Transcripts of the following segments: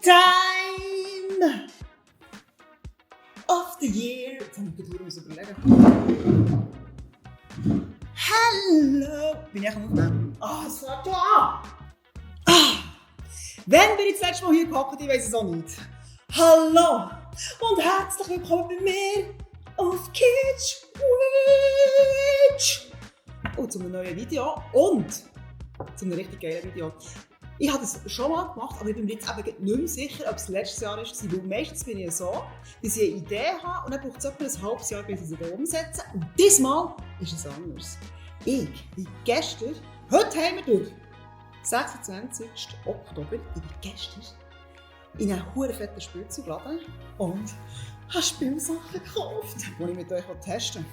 Time of the year. Jetzt habe ich gerade überlegen. Hallo! Bin ich am Aufnehmen? Es fängt schon an! Wenn wir jetzt das letzte Mal hier gehockt, ich weiss es auch nicht. Hallo! Und herzlich willkommen bei mir auf Kitsch Witch! Und zu einem neuen Video und zu einem richtig geilen Video. Ich habe das schon mal gemacht, aber ich bin mir jetzt eben nicht mehr sicher, ob es letztes Jahr war. Weil meistens bin ich so, dass ich eine Idee habe und dann braucht es etwa ein halbes Jahr, bis ich sie umsetze. Und diesmal ist es anders. Ich bin gestern, heute haben wir durch, 26. Oktober, ich bin gestern in einen fetten Spielzeugladen und habe Spielsachen gekauft, die ich mit euch testen will.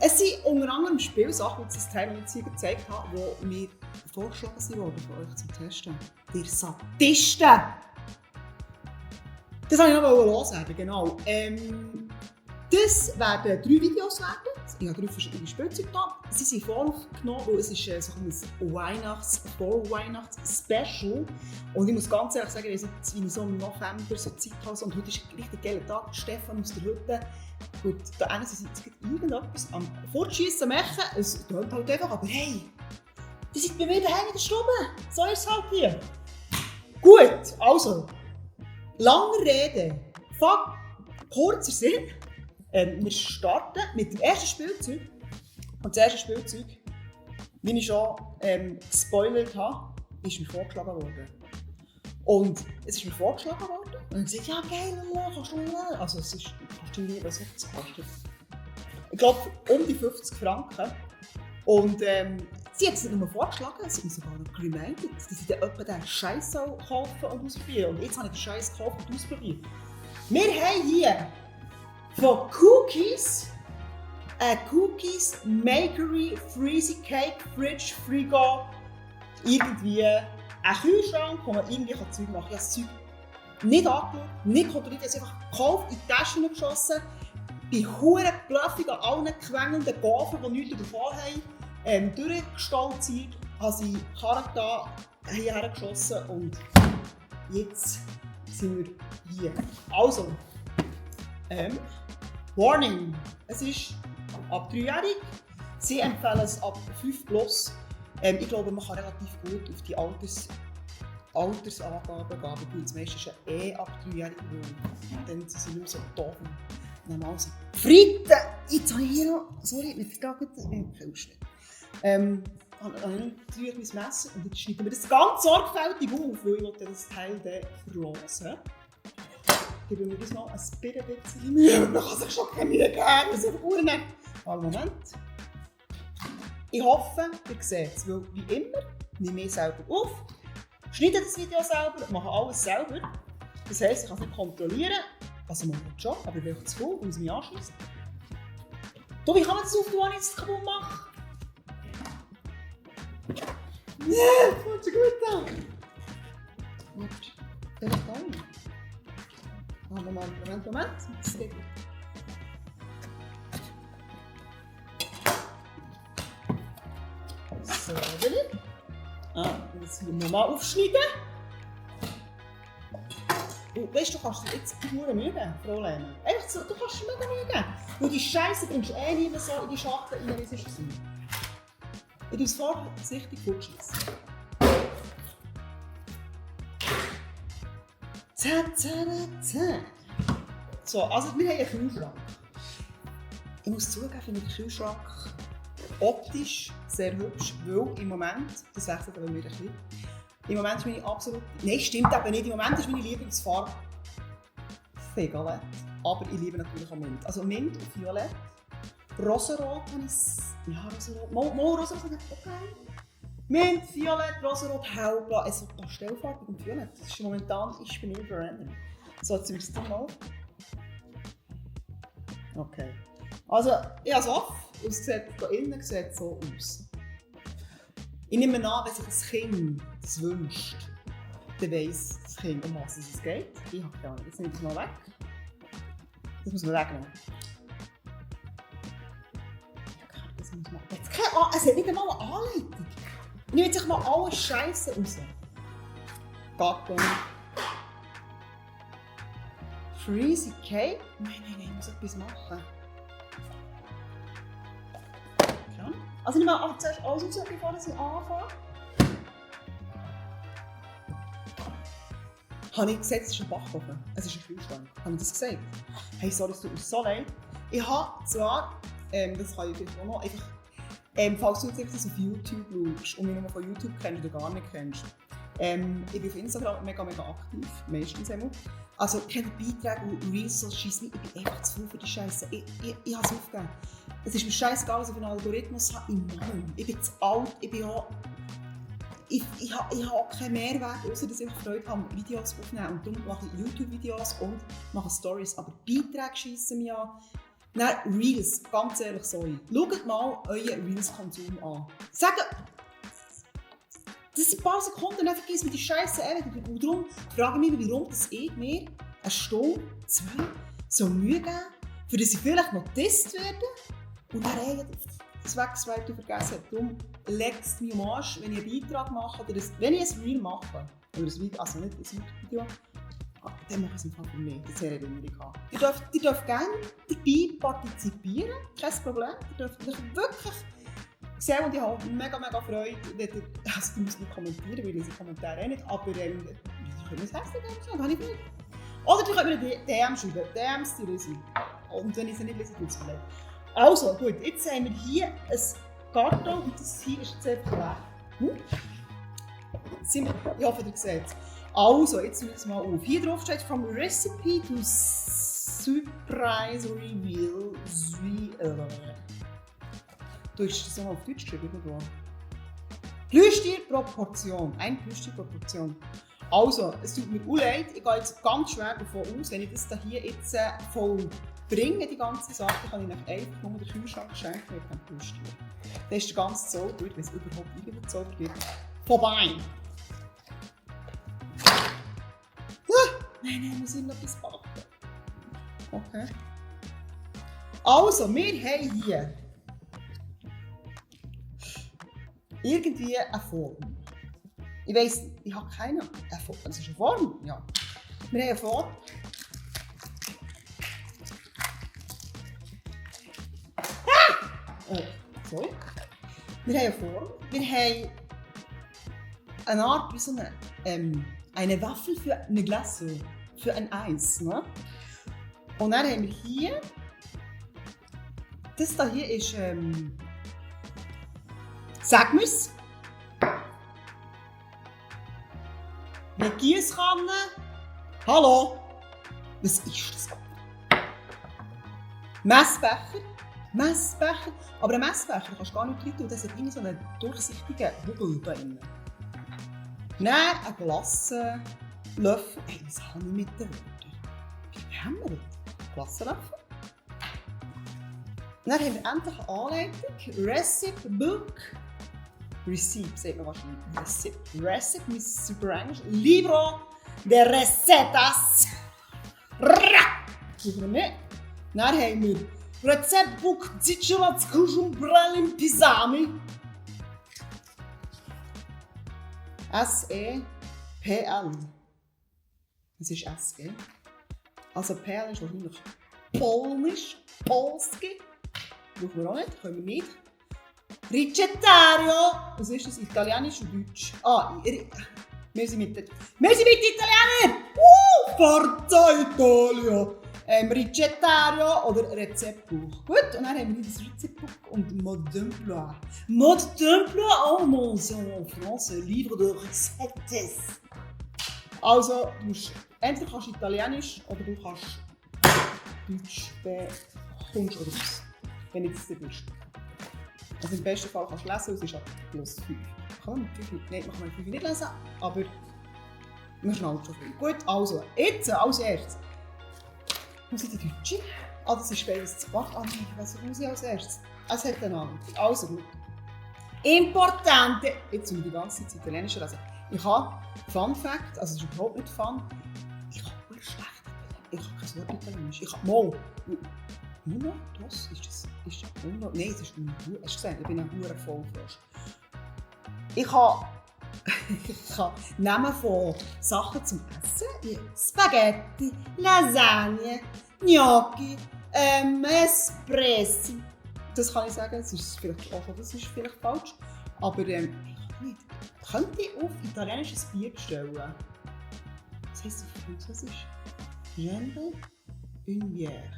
Es sind unter anderem Spielsachen, die ich das Teil jetzt hier gezeigt habe, die mir vorgeschlagen wurden von euch zum Testen. Ihr Sadisten! Das wollte ich noch loswerden, genau. Das werden 3 Videos werden. Ich habe 3 verschiedene Spielzeuge da. Sie sind voraufgenommen, weil es ist so ein Vorweihnachts-Special. Und ich muss ganz ehrlich sagen, wie ich so im November so Zeit habe. Und heute ist ein richtig geiler Tag. Stefan aus der Hütte. Gut, da einen sind jetzt irgendetwas am Fortschiessen machen. Es tönt halt einfach, aber hey, die sind bei mir daheim in der Stube. So ist es halt hier. Gut, also, lange Rede, kurzer Sinn. Wir starten mit dem ersten Spielzeug. Und das erste Spielzeug, wie ich schon gespoilert habe, ist mir vorgeschlagen worden. Und es ist mir vorgeschlagen worden. Und ich habe gesagt, ja geil, kannst du lernen. Also es ist, kannst du nie, was es kostet. Ich glaube, um die 50 Franken. Und sie hat es nicht nur vorgeschlagen, sie hat mich sogar noch reminded, dass ich dann etwa den Scheiß kaufen und ausprobieren. Und jetzt habe ich den Scheiß gekauft und ausprobiert. Wir haben hier von Cookies, Cookies Makery Freezy Cake Fridge Frigo, irgendwie ein Kühlschrank, wo man irgendwie Zeug machen kann. Ich habe das Zeug nicht angeschaut, nicht kontrolliert, ich habe es einfach gekauft, in die Tasche geschossen, bei huere bluffig an allen quengelnden Gafen, die nichts davon haben, durchgestolziert, habe sie Karren da hierher geschossen und jetzt sind wir hier. Also, Warning! Es ist ab 3-jährig. Sie empfehlen es ab 5+. Ich glaube, man kann relativ gut auf die Altersangaben gehen. Aber das meiste ist ja ab 3-jährig. Dann sind sie nicht mehr so doof. Normal so. Fritte! Jetzt habe ich hier noch. Sorry, mit der Frage, das bin ich Kühlschrank. Ich habe mein Messer und jetzt schneiden wir das ganz sorgfältig auf, weil ich das Teil verlosen. Geben wir das mal ein bisschen Mühe. Man kann sich schon keine Mühe geben. Das ist einfach nicht. Moment. Ich hoffe, ihr seht es, weil wie immer nehme ich selber auf, schneide das Video selber, mache alles selber. Das heisst, ich kann es nicht kontrollieren. Also man kann schon, aber ich will zu viel, weil es mich anschließt. Du, wie kann man das aufnehmen, wenn ich es kaputt mache? Ja, das kommt schon gut an. Warte, vielleicht auch nicht. Moment. Das geht gut. So, jetzt nochmal aufschneiden. Und weißt du, kannst dir jetzt nur Mühe geben, Fräulein. Einfach so, du kannst dir mega Mühe geben. Weil die Scheiße bringst du nicht mehr so in die Schachtel rein, wie es war. Ich tue es vorsichtig fortschießen. So, also wir haben einen Kühlschrank. Ich muss zugeben, ich finde den Kühlschrank optisch sehr hübsch, weil im Moment, das wechselt aber wieder ein bisschen, im Moment ist meine absolut, nein stimmt eben nicht, im Moment ist meine Lieblingsfarbe Violett, aber ich liebe natürlich auch Mint. Also Mint und Violett, Rosarot habe ich, ja Rosarot, Rosarot habe ich okay. Mint, Violett, Rosarot, Hellblau, also pastellfarbig und Violett, das ist momentan, ich bin immer random. So, jetzt sind wir es mal. Okay. Also, ich habe es auf. Es sieht hier innen so aus. Ich nehme an, wenn sich das Kind das wünscht, dann weiss das Kind, um was es geht. Ich habe keine Ahnung. Jetzt nehme ich es mal weg. Das muss man wegnehmen. Das muss man. Es hat nicht einmal eine Anleitung. Ich nehme jetzt mal alle Scheiße raus. Gattung, Freezy Cake? Nein, ich muss etwas machen. Ja. Also ich mache zuerst alles raus, bevor ich anfange. Habe ich gesagt, es ist ein Backofen. Es ist ein Kühlschrank. Habe ich das gesagt? Hey, sorry, es tut mir so leid. Ich habe zwar, das kann ich vielleicht auch noch, einfach, falls du jetzt das auf YouTube schaust und mich nur von YouTube kennst oder gar nicht kennst, ich bin auf Instagram mega aktiv, meistens immer. Also keine Beiträge und Reels, so scheiss mich, ich bin einfach zu viel für die Scheiße. Ich habe es aufgegeben. Es ist mir scheißegal, was ich für einen Algorithmus habe. Ich bin zu alt, ich habe auch keinen Mehrwert, außer dass ich Freude habe, Videos aufzunehmen. Und darum mache ich YouTube-Videos und mache Stories. Aber Beiträge schiessen mich an. Nein, Reels, ganz ehrlich, sorry. Schaut mal euren Reels-Konsum an. Sagt, das sind ein paar Sekunden, dann vergiss mir die Scheiße ewig. Und darum frage ich mich, warum ich mir eine Stunde, 2 so Mühe geben, für dass ich vielleicht noch getestet werde und dann eigentlich das Wegswipe vergessen habe. Darum legt es mich am Arsch, wenn ich einen Beitrag mache oder wenn ich ein Reel mache. Oder ein Video, also nicht ein Video. Dann mache ich es im Fall für mich, das ist eine Erinnerung. Ihr dürft gerne dabei partizipieren, kein Problem. Ihr dürft euch wirklich sehen und ich habe mega Freude. Also, ihr müsst nicht kommentieren, weil ich lese Kommentare nicht, aber ihr könnt mir das Herz nicht geben, habe ich Freude. Oder ihr könnt mir eine DM schreiben, DMs die lese. Und wenn ich sie nicht lese, tut es mir leid. Also, gut, jetzt haben wir hier ein Karton und das hier ist jetzt einfach leer. Ich hoffe, ihr seht es. Also, jetzt nehmen wir es mal auf. Hier drauf steht From Recipe to Surprise Reveal. Du hast das noch auf Deutsch geschrieben, oder? Plüschtierproportion. Ein Plüschtierproportion. Also, es tut mir leid, ich gehe jetzt ganz schwer davon aus, wenn ich das hier jetzt vollbringe, die ganze Sache, kann ich einfach nur den Kühlschrank schenken mit dem Plüschtier. Dann ist der ganze Zauber, wenn es überhaupt eingezaubert wird, vorbei. Nein, muss ich noch etwas backen. Okay. Also, wir haben hier irgendwie eine Form. Ich weiss, ich habe keine Form. Das ist eine Form, ja. Wir haben eine Form. Oh, sorry. Wir haben eine Form. Wir haben eine Art wie so eine Waffel für eine Glasse, für ein Eis. Ne? Und dann haben wir hier, das hier ist, sag mir's, eine Giesskanne. Hallo, was ist das? Messbecher, aber einen Messbecher kannst du gar nicht rein tun, das hat irgendwie so einen durchsichtigen Hügel da drin. Dann ein Glassenlöffel. Hey, was habe ich mit den Wörtern? Wie haben wir das? Glassenlöffel. Dann haben wir endlich eine Anleitung. Recipe Book. Receipt, sagt man wahrscheinlich. Recipe ist super Englisch. Libro de Recetas. Suchen wir nicht. Dann haben wir Rezeptbuch Cicciolats Kuschumbrelin Pisami. S-E-P-L. Das ist S, gell? Also PL ist wahrscheinlich Polnisch, Polski. Brauchen wir auch nicht, können wir nicht. Ricettario. Was ist das? Italienisch und Deutsch? Wir sind mit Italienern! Forza Italia! Ricettario oder Rezeptbuch. Gut, und dann haben wir das Rezeptbuch und Mode d'emploi. Mode d'emploi en mention en France, Livre de Recettes. Also, entweder kannst du Italienisch oder du kannst Deutsch bekommst oder was, wenn du das bist. Also im besten Fall kannst du lesen, es ist ab +5. Kann man mit 5 nicht, man kann mit 5 nicht lesen, aber man schnallt schon viel. Gut, also, jetzt als erstes muss ich die Deutsche. Das ist beides zu backen. Was muss ich als erstes? Es hat einen Namen. Also gut. Importante. Jetzt muss ich die ganze Zeit Italienisch lesen. Ich habe Fun Fact, also es ist überhaupt nicht Fun. Ich habe nur schlecht. Ich habe kein Wort Italienisch. Ich habe mal. Uno? Was? Ist das Uno? Nein, es ist Uno. Hast du gesehen? Ich bin ein Hurenvollfrosch. Ich habe Ich kann Namen von Sachen zum Essen wie Spaghetti, Lasagne, Gnocchi, Espressi. Das kann ich sagen, das ist vielleicht auch das ist vielleicht falsch. Aber ich kann nicht. Könnte ich auf italienisches Bier bestellen? Was heisst das auf Französisch? Gendo, une bière.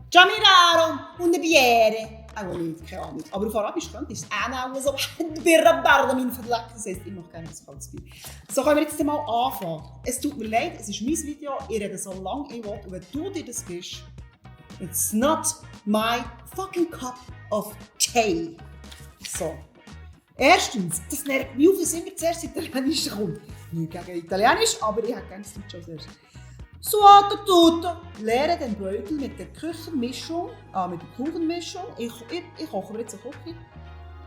Giamiraro, une bière. Auch nicht, keine Ahnung. Aber auf Arabisch könnte ich es auch so «Birrabarda min verlegt». Das heisst, ich mache gerne ein kaltes Bier. So können wir jetzt mal anfangen. Es tut mir leid, es ist mein Video, ich rede so lange ich will. Und wenn du dir das gibst, it's not my fucking cup of tea. So. Erstens, das nervt mich auf, dass immer zuerst Italienisch kommt. Nicht gegen Italienisch, aber ich hätte gerne das Deutsch als erstes. Suato tutto! Leere den Beutel mit der Küchenmischung, mit der Kuchenmischung. Ich koche mir jetzt eine Küche.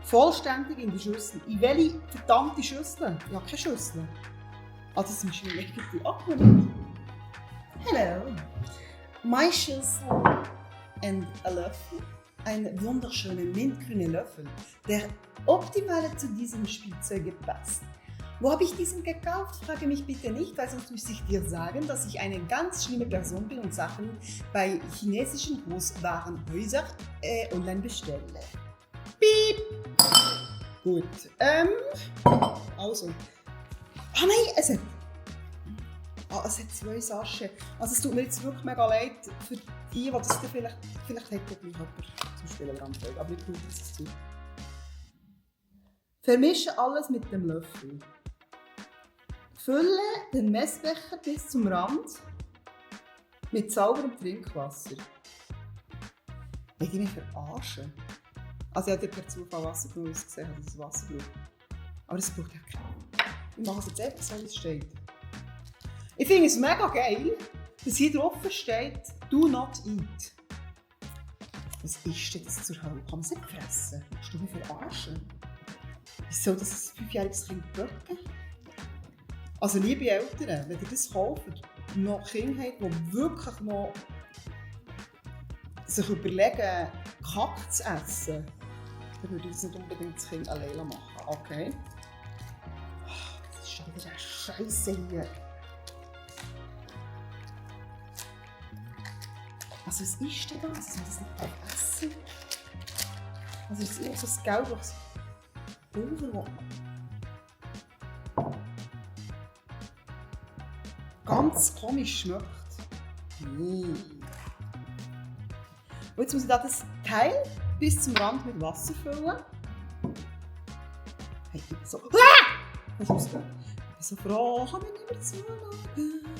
Vollständig in die Schüssel. In welche verdammte Schüssel? Ich habe keine Schüssel. Also das ist meine legitime Abnahme. Hello. My Schüssel and a Löffel. Ein wunderschöner mintgrüner Löffel, der optimal zu diesem Spielzeug passt. Wo habe ich diesen gekauft? Frage mich bitte nicht, weil sonst müsste ich dir sagen, dass ich eine ganz schlimme Person bin und Sachen bei chinesischen Großwarenhäusern online bestelle. Piep! Gut. Also. Ah nein, es hat 2 Sachen. Also es tut mir jetzt wirklich mega leid für die das dann vielleicht hätte gleich jemand zum Spielen angefangen, aber ich brauche das zu. Vermische alles mit dem Löffel. Fülle den Messbecher bis zum Rand mit sauberem Trinkwasser. Will ich mich verarschen? Also ich habe per Zufall Wasser genommen, weil ich gesehen habe, dass es Wasser braucht. Aber es braucht ja keinen. Ich mache es jetzt einfach so, wie es steht. Ich finde es mega geil, dass hier drauf steht «Do not eat». Was ist denn das zur Hölle? Kann man es nicht fressen? Kannst du mich verarschen? Wie soll das ein 5-jähriges Kind böcken? Also liebe Eltern, wenn ihr das kauft, noch Kinder habt, die wirklich noch sich überlegen, Kack zu essen, dann würde ich das nicht unbedingt das Kind alleine machen. Okay? Das ist schon wieder eine Scheisse hier. Also was ist denn das? Soll das nicht essen? Also es ist so ein gelbliches Pulver, ganz komisch schmeckt. Und jetzt muss ich das Teil bis zum Rand mit Wasser füllen. Hey, ich bin so... Ich bin so froh, kann mich nicht mehr zuschauen.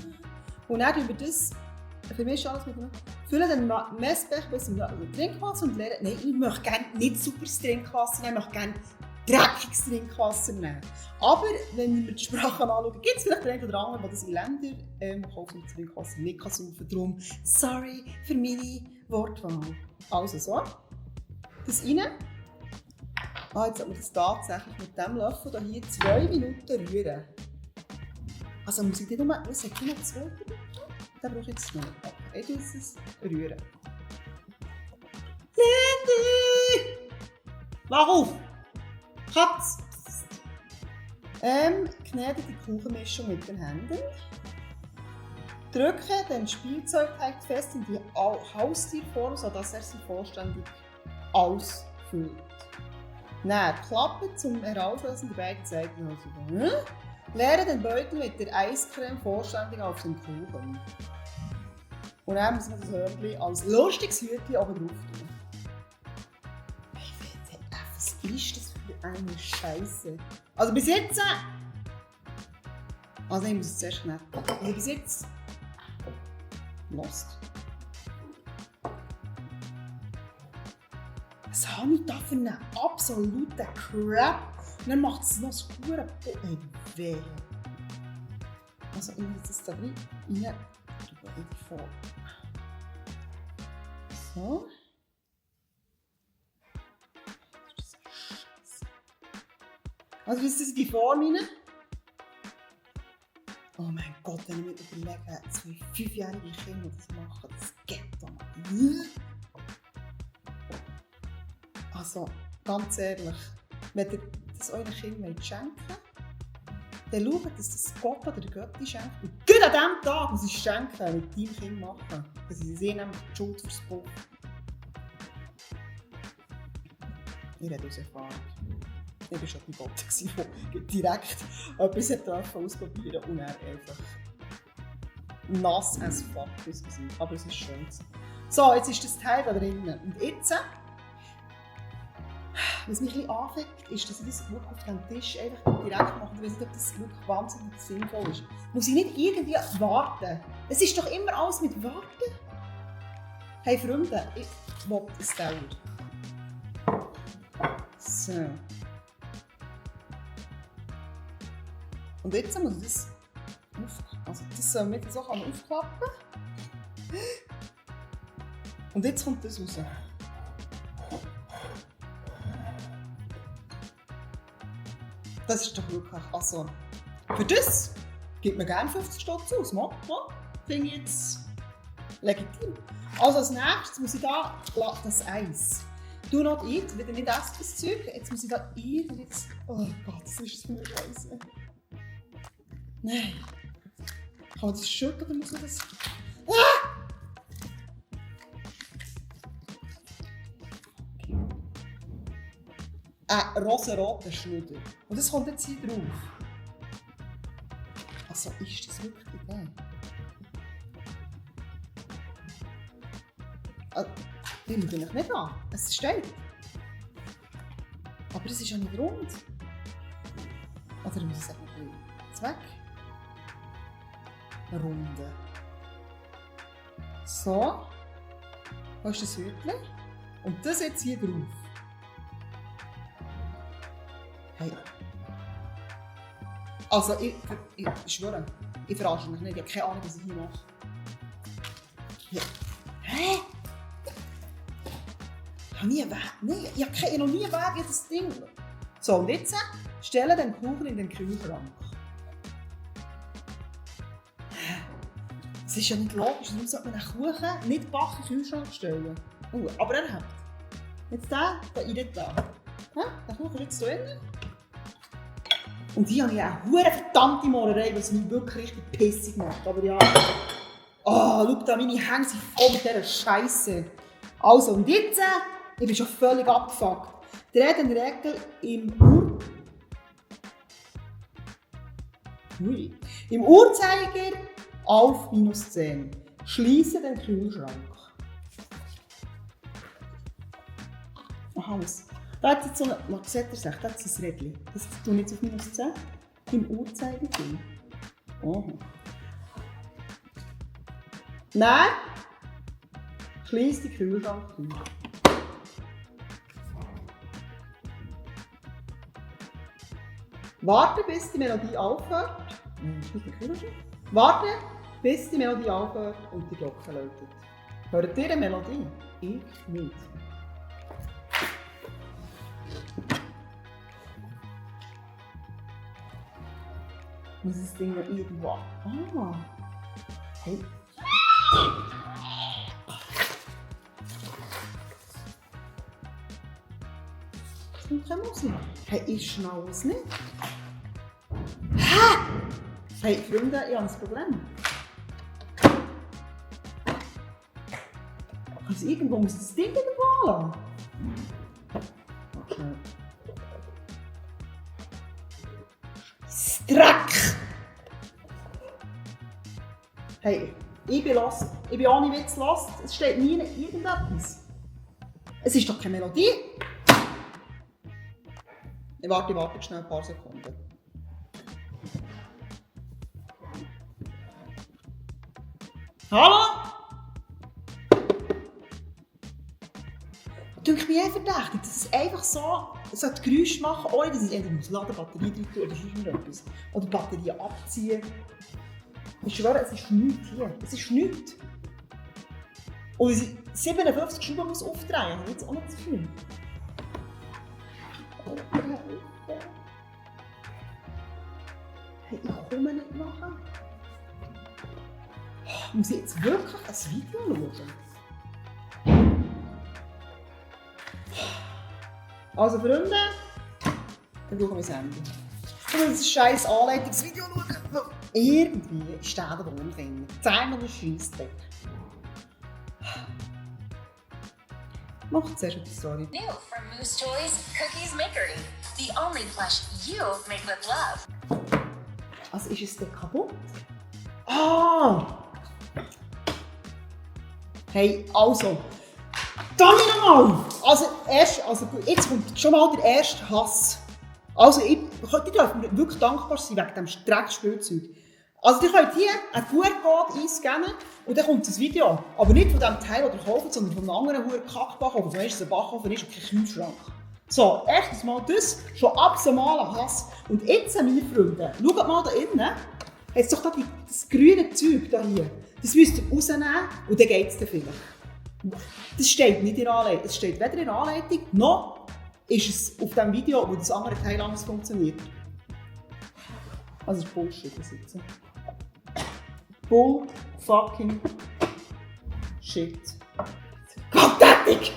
Und dann tun wir das... Vermischen alles mit dem... Füllen den Messbecher bis zum Trinkwasser und leeren... Nein, ich möchte gerne nicht superes Trinkwasser nehmen, ich möchte gerne dreckiges Trinkwasser nehmen. Aber wenn wir mir die Sprache anschauen, gibt es vielleicht den einen oder anderen, der das in Ländern kauft und Trinkwasser nicht saufen kann. Darum, sorry für meine Wortwahl. Also so, das rein. Jetzt sollten wir das tatsächlich mit diesem Löffel hier 2 Minuten rühren. Also muss ich nicht nur, was sagt ich noch 2 Minuten? Den brauche ich jetzt noch. Ich tue es rühren. Lindy! Wach auf! Katz! Knete die Kuchenmischung mit den Händen. Drücke den Spielzeugteig fest in die Haustierform, sodass er sie vollständig ausfüllt. Dann Klappe zum Herauslösen der beiden Seiten. Leere den Beutel mit der Eiscreme vollständig auf den Kuchen. Und dann muss man das Hörnchen als lustiges Hütchen oben drauf tun. Was ist das für eine Scheiße? Also bis jetzt... Also ich muss es zuerst kneten. Also bis jetzt... Lost. Was habe ich da für einen absoluten Crap? Und dann macht es noch das pure weh. Also ich muss das da rein in die Form. So. Das ist Scheiße. Also wie ist das in die Form rein? Oh mein Gott, wenn ich mir überlege, 2 5-jährige Kinder das machen, das geht doch nicht. Also, ganz ehrlich, wenn ihr das euren Kindern schenken wollt, dann schaut, dass das Gott oder der Götti schenkt. Und gerade an dem Tag, wo sie es schenken, mit deinem Kind machen, dass sie nämlich die Schuld fürs Buch. Ich rede aus Erfahrung. Ich war schon bei Gott, der direkt etwas ausprobieren und er einfach nass as fuck war. Aber es ist schön. So, jetzt ist das Teil da drinnen. Und jetzt, was mich ein bisschen anfängt, ist, dass ich das wirklich auf dem Tisch einfach direkt mache. Ich weiß nicht, ob das wirklich wahnsinnig sinnvoll ist. Muss ich nicht irgendwie warten? Es ist doch immer alles mit Warten. Hey Freunde, ich will, es dauert. So. Und jetzt muss ich das das soll mit so aufklappen. Und jetzt kommt das raus. Das ist doch wirklich, also, für das gibt man gerne 50 Stutz aus, finde ich jetzt legitim. Also als nächstes muss ich da das Eis. Du not eat, wieder nicht essen das Zeug. Jetzt muss ich da jetzt. Oh Gott, was ist das für eine Scheiße? Nein. Kann man das schütteln oder muss man das. Ein rosenroter Schnuder. Und das kommt jetzt hier drauf. Also ist das wirklich die Idee? Ich schaue mich nicht an. Es steht. Aber es ist ja nicht rund. Oder muss ich sagen, jetzt weg. Eine Runde. So. Wo ist das Hütchen? Und das jetzt hier drauf. Hey. Also, ich schwöre, ich verarsche mich nicht. Ich habe keine Ahnung, was ich hier mache. Ja. Hä? Ich habe nie einen Weg. Nein, ich habe noch nie einen Weg in das Ding. So, und jetzt stelle den Kuchen in den Kühlschrank. Das ist ja nicht logisch. Warum sollte man einen Kuchen nicht backen in den Kühlschrank stellen? Aber er hat. Jetzt da rein da. Der Kuchen ist jetzt drin. Und hier habe ich eine hure verdammte Mohrerei, was mich wirklich richtig pissig macht. Aber ja. Schau da, meine Hände sind voll mit dieser Scheiße. Also, und jetzt, ich bin schon völlig abgefuckt. Dreh den Regel im Uhrzeiger auf -10. Schließe den Kühlschrank. Aha, was? Da hat jetzt so eine, was sieht ihr sagt, da hat es ein Rädchen. Das tue ich jetzt auf -10 im Uhrzeiger drin. Aha. Nein! Schließ die Kühlschranktür. Warte, bis die Melodie aufhört. Warte, bis die Melodie aufhört und die Glocke läutet. Hört ihr eine Melodie? Ich nicht. Muss das Ding noch irgendwo. Hey. Das kommt keine Musik. Hey, ich schnall es nicht. Hä? Hey, Freunde, ich habe ein Problem. Also irgendwo muss ich das Ding irgendwo anlassen. Okay. Dreck! Hey, ich bin lost. Ich bin ohne Witz lost. Es steht nie irgendetwas. Es ist doch keine Melodie. Ich warte schnell ein paar Sekunden. Hallo? Ich bin eher verdächtig, dass es einfach so Geräusche machen, ohne dass ich entweder Ladebatterie rein tun oder sonst etwas. Oder Batterie abziehen. Ich schwöre, es ist nichts hier. Es ist nichts. Und ich 57 Schrauben muss aufdrehen, habe ich jetzt auch nicht das Gefühl. Hey, ich komme nicht nachher. Muss ich jetzt wirklich ein Video schauen? Also Freunde, Dann schauen wir das Ende. Ich muss das scheiß Anleitungsvideo schauen. Irgendwie ist der Wohn drin. Zeig mir Scheissdreck. Macht zuerst die Story. New from Moose Toys Cookies Makery. The only plush you make with love. Also ist es denn kaputt? Ah! Hey, also. Dann nochmal! Also, jetzt kommt schon mal der erste Hass. Also, die dürfen mir wirklich dankbar sein wegen diesem Dreckspielzeug. Also, ihr könnt hier einen QR-Code einscannen und dann kommt das Video. Aber nicht von dem Teil, das ihr kauft, sondern von einem anderen Kackbackofen. Zum Beispiel ein Backofen ist und kein Kühlschrank. So, erstens mal das, schon abnormaler Hass. Und jetzt, meine Freunde, schaut mal da innen. Jetzt doch da das grüne Zeug da hier. Das müsst ihr rausnehmen und dann geht es dann vielleicht. Das steht nicht in der Anleitung. Es steht weder in der Anleitung, noch ist es auf dem Video, wo das andere Teil anders funktioniert. Also das ist Bullshit, das jetzt. Bull fucking shit. Gotttätig!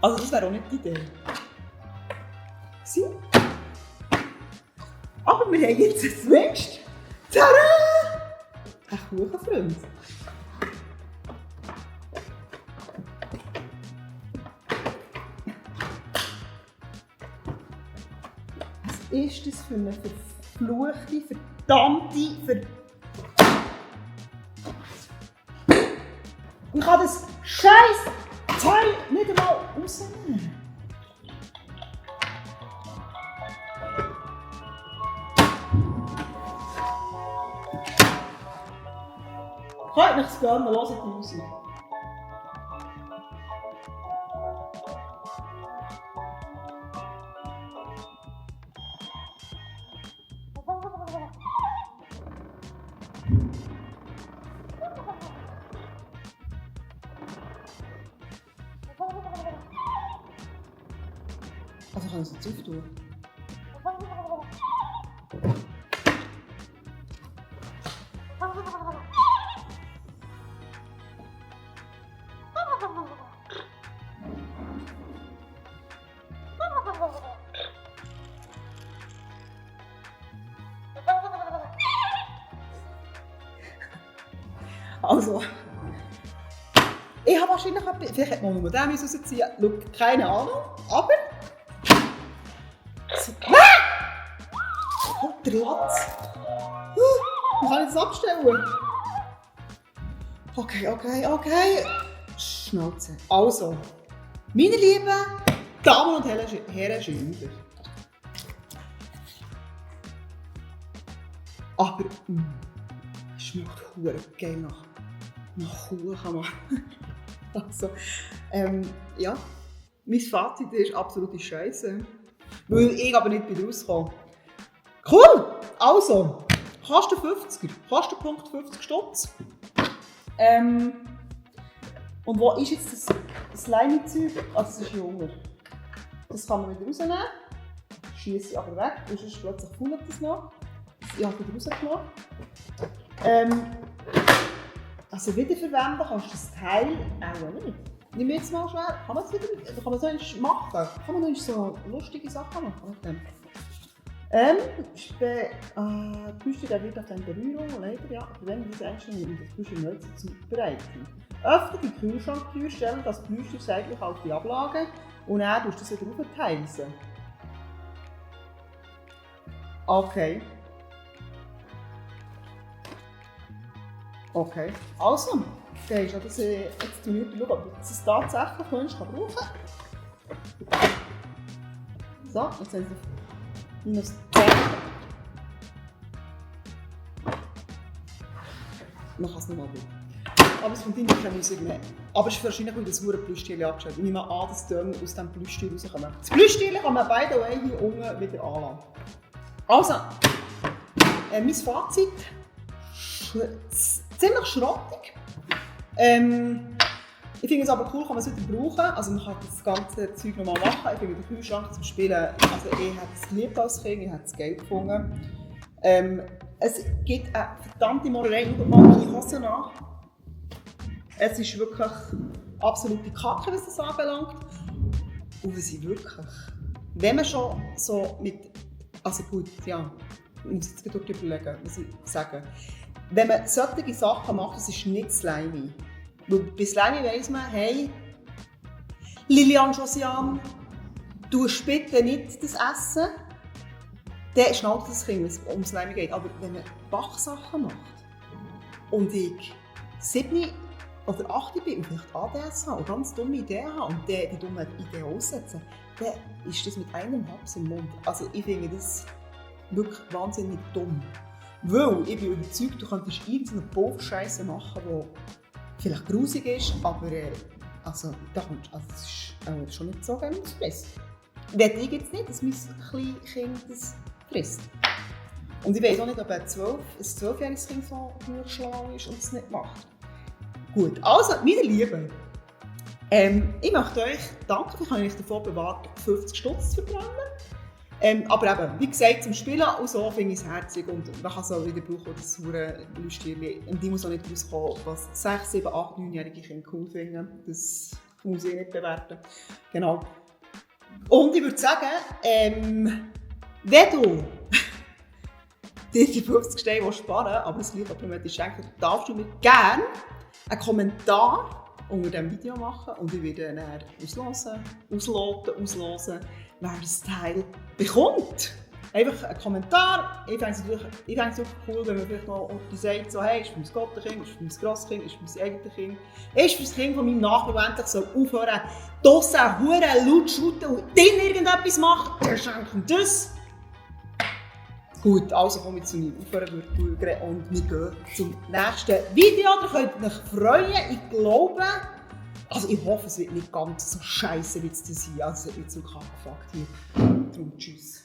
Also das wäre auch nicht die Idee. Sie? Aber wir haben jetzt zumindest tada! Ein Kuchenfreund. Was ist das für eine verfluchte, verdammte, Ich kann das scheiß Teil nicht einmal rausnehmen. Könnt mich gerne hören, die Musik. Also kann ich es jetzt auftun. Also, ich habe wahrscheinlich vielleicht hätte man nur den rausziehen müssen, keine Ahnung, aber so, der Latz! Man kann jetzt abstellen. Okay. Schnauze. Also, meine lieben Damen und Herren Schüler. Aber, es schmeckt verdammt geil nach Kuchen, Mann. Also, ja, mein Fazit ist absolute Scheiße. Weil ich aber nicht wieder rauskomme. Cool! Also, kostet 50er. Kostenpunkt 50 Stutz. Und wo ist jetzt das Slimy-Zeug? Also, das ist hier unten. Das kann man wieder rausnehmen. Schiesse ich aber weg, weil sonst plötzlich fummelt das noch. Ich habe wieder rausgenommen. Also wiederverwenden kannst du das Teil auch nicht. Nimm jetzt mal schwer. Kann man es wieder machen? Kann man noch so lustige Sachen machen mit dem? Plüschtier wird auf deine Berührung leider, ja, verwende diese Einstellung, um das Plüschtier zu bereiten. Öffne die Kühlschranktür, stelle das Plüschtier seitlich auf die Ablage und dann tust du es wieder aufheizen. Okay, also, gehst du das jetzt schauen, ob du das tatsächlich brauchen kannst. So, jetzt haben wir minus 10. Man kann es nicht mal brauchen. Aber es kommt in keine Musik mehr. Aber es ist wahrscheinlich, weil das hure Plüschtier abgestellt. Ich nehme an, dass die Töne aus diesem Plüschtier rauskommen. Das Plüschtier kann man by the way hier unten wieder anlassen. Also, mein Fazit. Ziemlich schrottig. Ich finde es aber cool, kann man es wieder brauchen. Also man kann das ganze Zeug nochmal machen. Ich finde den Kühlschrank zum Spielen, also ich habe es geliebt als Kind, ich habe es geil gefunden. Es gibt eine verdammte Molerei, schaut mal meine Hose nach. Es ist wirklich absolute Kacke, was das anbelangt. Und was ich wirklich, wenn man schon so mit, also gut, ja, ich muss jetzt gerade überlegen, was ich sagen. Wenn man solche Sachen macht, das ist nicht slimy. Weil bei Slimy weiss man, hey, Lilian Josiane, du bitte nicht das Essen. Dann schnallt das Kind, wenn es um Slimy geht. Aber wenn man Backsachen macht und ich 7 oder 8 bin und vielleicht ADS habe und ganz dumme Ideen habe und die dumme Ideen aussetzen, dann ist das mit einem Haps im Mund. Also ich finde das wirklich wahnsinnig dumm. Weil ich bin überzeugt, du könntest irgendeine Bullscheiße machen, die vielleicht grusig ist, aber also, das ist schon nicht so gerne fressen. Will ich jetzt nicht, dass mein kleines Kind das frisst. Und ich weiß auch nicht, ob ein 12-jähriges Kind so schlau ist und es nicht macht. Gut, also, meine Lieben, ich möchte euch danken, ich habe euch davor bewahrt, 50 Stutz zu verbrennen. Aber eben, wie gesagt, zum Spielen und so finde ich es herzig und man kann es auch wieder brauchen, das saure Lüstierchen. Und ich muss auch nicht rauskommen, was 6, 7, 8, 9-jährige Kinder cool finden. Das muss ich nicht bewerten. Genau. Und ich würde sagen, wenn du dir die 50 Steine sparen willst, aber das Gleiche problematisch schenken, darfst du mir gerne einen Kommentar unter diesem Video machen und ich werde dann ausloten, wer das Teil bekommt. Einfach einen Kommentar. Ich finde es wirklich cool, wenn man vielleicht noch sagt, so, hey, ist für mein Gottenkind, ist für mein Grosskind, ist für mein eigenes Kind, ist für das Kind von meinem Nachbarn, der endlich so aufhören, draussen hure laut zu schreien und dann irgendetwas macht, der schenkt ihm das. Gut, also komme ich zu meinem Aufhören und wir gehen zum nächsten Video. Ihr könnt euch freuen, ich glaube. Also ich hoffe, es wird nicht ganz so scheiße wie es das hier. Also es wird nicht so kackgefackt hier. Darum tschüss.